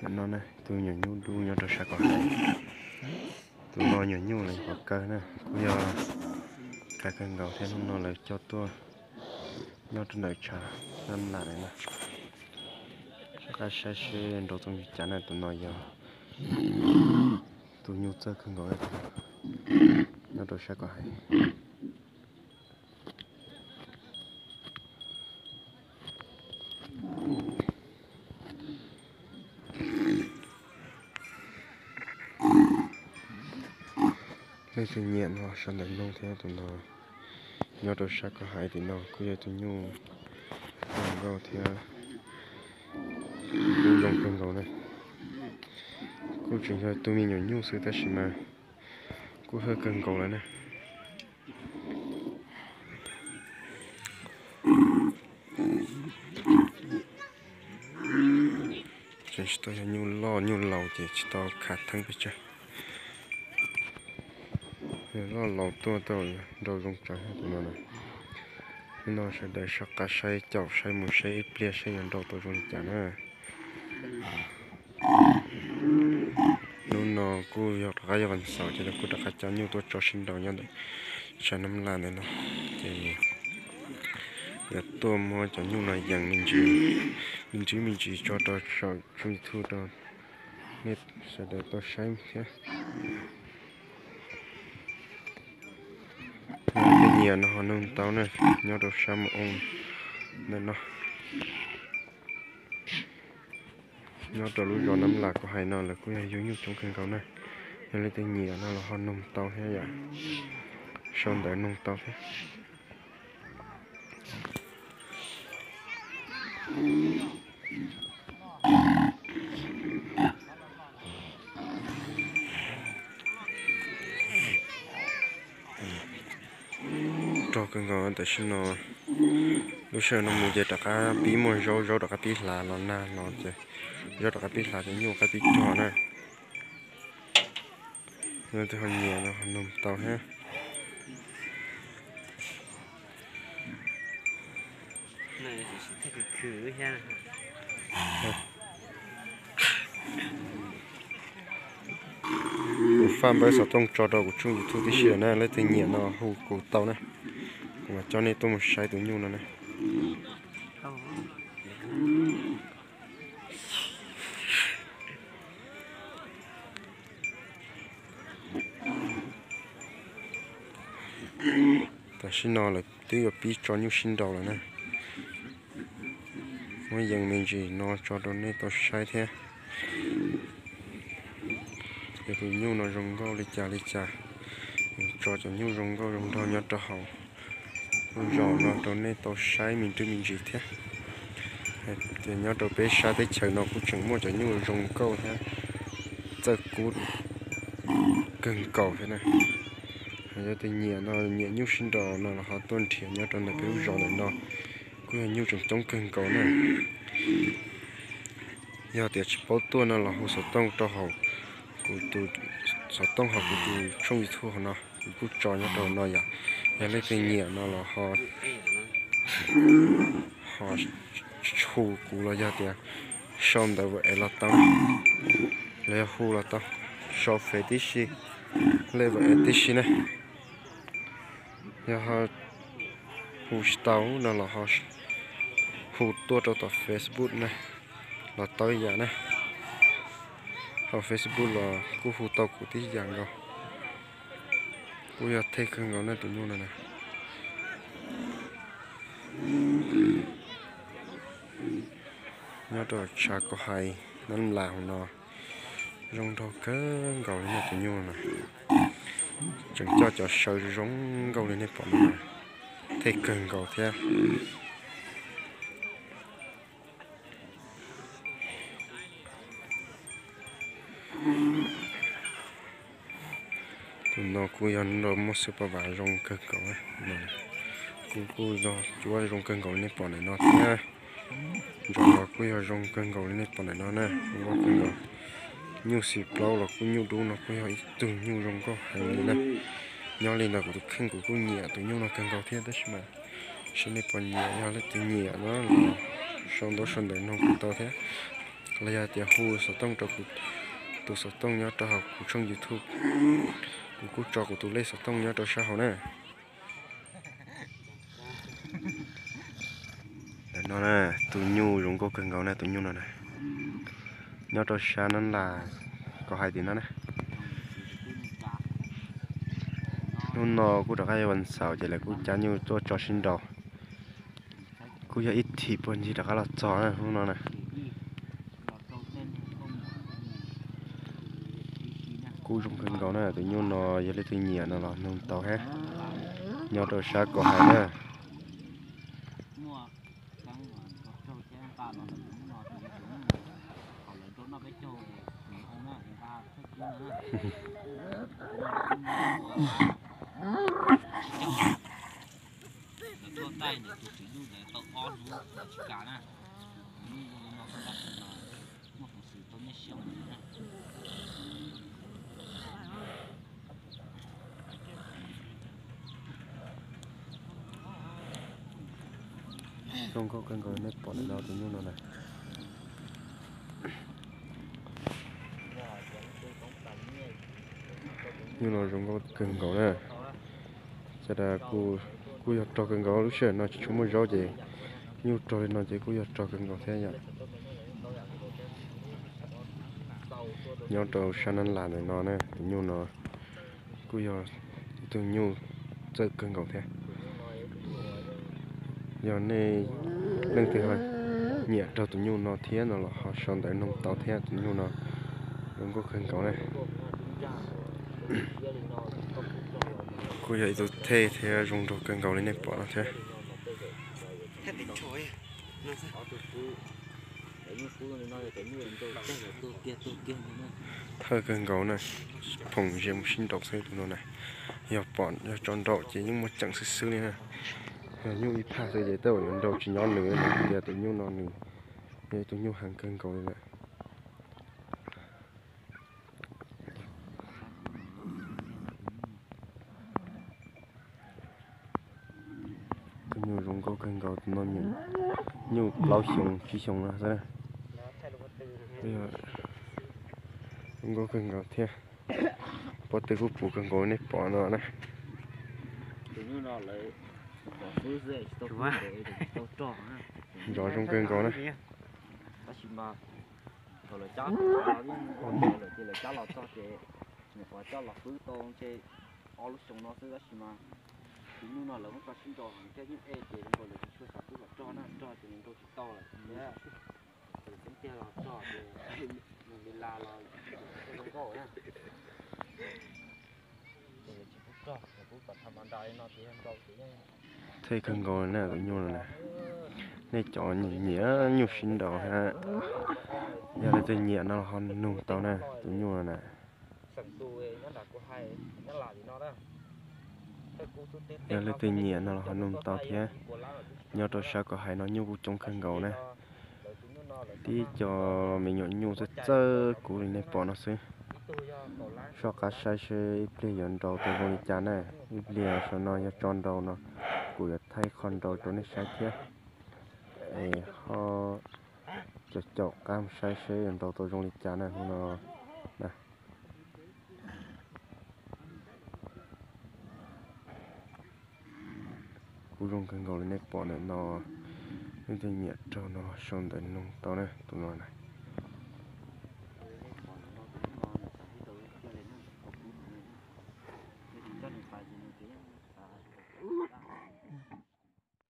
Tam no ne, tus nyuam nyuj dub nyob rau sab ko hais. Tus no nyuam nyuj los yog qhov kawg na, kuj yog kawg nkaus thiab. Hnub no lawv coj tuaj nyob rau ntawm tshav nab lam na. Soj qab saib seb nrau txooj li cas na. Tus no yog tus nyuj txawj kawg nkaus nyob rau sab ko hais. Leej twg nyiam no sau ntawv nug thiab. Tus no nyob rau sab ko hais tim no kuj yog tus nyuj zoo nkauj thiab kuj zoo kawg nkaus na. Kuj tseem yog tus me nyuam nyuj xwb tab sis mas kuj hawj kawg nkaus lawm na. Tseem tsis tau yog nyuj loj nyuj laus ces tsis tau khav theeb pes tsawg. Yog loj laus tuaj tau nrau zoo tsawv tus no na. Hnub no sawv daws soj qab saib caum saib mus saib ib pliag saib yuav nrau tau zoo li cas na. Hnub no kuj yog rov qab yog vas xaum ces kuj rov qab coj nyuj tuaj tso sib nraus nyob ntawm tshav nab lam ntawm no. Ces yuav tuaj muab cov nyuj no yees me ntsis, me ntsis me ntsis tso rau saum tshooj YouTube rau nej sawv daws tau saib thiab. Leej twg nyiam no ho nug tau na, nyob rau sab Mus Oo ntawm no. Nyob rau lub zos Nab Las Kos Hais no lawv kuj yog yug nyuj coob kawg nkaus na. Yog leej twg nyiam no los ho nug tau thiab yom, sau ntawv nug tau thiab. Rog kawg nkaus tam sim no, lub sij hawm no mus ces rov qab pib muaj zaub, zaub rov qab pib hlav los nag los ces zaub rov qab pib hlav ces nyuj rov qab pib rog na. Yog leej twg ho nyiam no ho nug tau thiab. Kuv faj npawb xov tooj tso rau kuv tshooj YouTube tib si lawm na, leej twg nyiam no hu kuv tau na, kuv mam coj nej tuaj mus saib tus nyuj no na. Tam sim no lawv twb yuav pib tso nyuj sib nraus lawm na. Muab yees me ntsis no tso rau nej tau saib thiab. Yog tus nyuj no zoo nkauj li cas li cas, tso cov nyuj zoo nkauj zoo nraug nyob rau hauv lub zos no rau nej tau saib me ntsis me ntsis thiab. Hais tias nyob rau peb sab teb chaws no kuj tseem muaj cov nyuj zoo nkauj thiab txawj kub kawg nkaus thiab na. Yog tus nyiam no, nyiam nyuj sib nraus no los ho tuaj nrhiav nyob rau ntawm peb lub zos ntawm no, kuj yog nyuj tseem coob kawg nkaus na. Yog tias tsis paub tuaj no los hu xov tooj rau hauv kuv tus, xov tooj hauv kuv tus tshooj YouTube hauv no, kuv kuj tso nyob rau no yom. Yog leej twg nyiam no los ho, ho hu kuv los yog tias sau ntawv WhatsApp los tau, los yog hu los tau, sau Face tib si, lej WhatsApp tib si na. Yog ho hu tsis tau no los ho hu tuaj rau tom Facebook na los tau ib yam na. Hauv Facebook los kuj hu tau kuv tib yam nkaus. Kuj yog thej kawg nkaus na tus nyuj no na. Nyob rau tshav Kos Hais Nab Las hauv no zoo nraug kawg nkaus li na tus nyuj no na. Tseem coj cov saw zoo nkauj li nej pom no na, thej kawg nkaus thiab. Tus no kuj yog nrog muaj xwb paj vas zoo kawg nkaus, kuj kuj yog cuab zoo kawg nkaus li nej pom ntawm no thiab. Ntsos los kuj yog zoo kawg nkaus li nej pom ntawm no na, zoo nkauj kawg nkaus. Nyuj xim plaub los kuj nyuj dub no kuj yog ib tug nyuj zoo nkauj heev li na. Nyob li ntawd kuv tus kheej kuv kuj nyiam tus nyuj no kawg nkaus thiab tab sis mas seb nej puas nyiam, yog leej twg nyiam no los sau ntaub sau ntawv nug kuv tau thiab. Los yog tias hu xov tooj rau kuv, tus xov tooj nyob rau hauv kuv tshooj YouTube, kuv kuj tso kuv tus lej xov tooj nyob rau sab hauv na. Ntawm no na, tus nyuj zoo nkauj kawg nkaus na, tus nyuj no na, nyob rau sab Nab Las Kos Hais tim no na. Hnub no kuj rov qab yog vas xaum ces lawv kuj cab nyuj tuaj tso sib nraus. Kuj yog ib thim puag ncig rov qab los txog na hnub no na. Kuj zoo kawg nkaus na, tus nyuj no yog leej twg nyiam no los nug tau thiab, nyob rau sab Kos Hais na. Zoo nkauj kawg nkaus, nej pom ntawm no tus nyuj no na. Nyuj no zoo nkauj kawg nkaus na. Sawv daws kuj yog rog kawg nkaus, lub sij hawm no tsis tshua muaj zaub ces nyuj rog li no ces kuj yog rog kawg nkaus thiab yom. Nyob rau sab Nab Las ntawm no na, tus nyuj no kuj yog ib tug nyuj txawj kawg nkaus thiab. Yog nej leej twg ho nyiam rog tus nyuj no thiab no los ho sau ntawv noog tau thiab, tus nyuj no zoo nkauj kawg nkaus na. Kuj yog ib tug thej thiab zoo nraug kawg nkaus li nej pom no thiab. Thawj kawg nkaus na, phoom ze mus sib nraus xwb tus no na. Yog pom yog tso nraum ces yeej muaj ceem xwb xwb li na. Yog nyuj ib phaj xwb ces tej zaum yuav nraus tsis nyob nws, tias tus nyuj no nws yog ib tug nyuj heev kawg nkaus li lawm. Tus nyuj zoo nkauj kawg nkaus, tus no nyuj plaub xyoo tsib xyoo no xwb. Zoo nkauj kawg nkaus thiab. Pob tw kuj puv kawg nkaus nej pom no na. Ntsov zoo kawg nkaus na. Thaum lawv cab los txog ces nyuam qhuav coj los fwb tau ntshe ob lub xyoo no xwb, tab sis mas tus nyuj no lawv muab tso sib nraus heev thiab, nyuj ej ces zoo nkaus lawv tsis tshua xav pub kom rog na, rog ces nws nraus tsis tau lawm. Txawm tiag los rog ces nws li las los zoo nkauj na. Ces lawv tsis pub rog, lawv pub kom tham ma nra li no ces yog nraus ces yeej. Thej kawg nkaus na tus nyuj no na. Nej cov nyiam nyiam nyuj sib nraus thiab, yog leej twg nyiam no ho nug tau na tus nyuj no na. Yog leej twg nyiam no los ho nug tau thiab. Nyob rau sab Kos Hais no nyuj kuj coob kawg nkaus na. Tib co me nyuam nyuj txawj txawj kuv li nej pom no xwb. Soj qab saib seb ib pliag yuav nraus tau zoo li cas na. Ib pliag saum no yog tso nraus no, kuv yuav thaij qhov nraus rau nej saib thiab. Es ho caum caum qab mus saib seb yuav nraus tau zoo li cas na hnub no na. Kuj zoo kawg nkaus li nej pom ntawm no. Leej twg nyiam rog no sau ntawv nug tau na tus no na.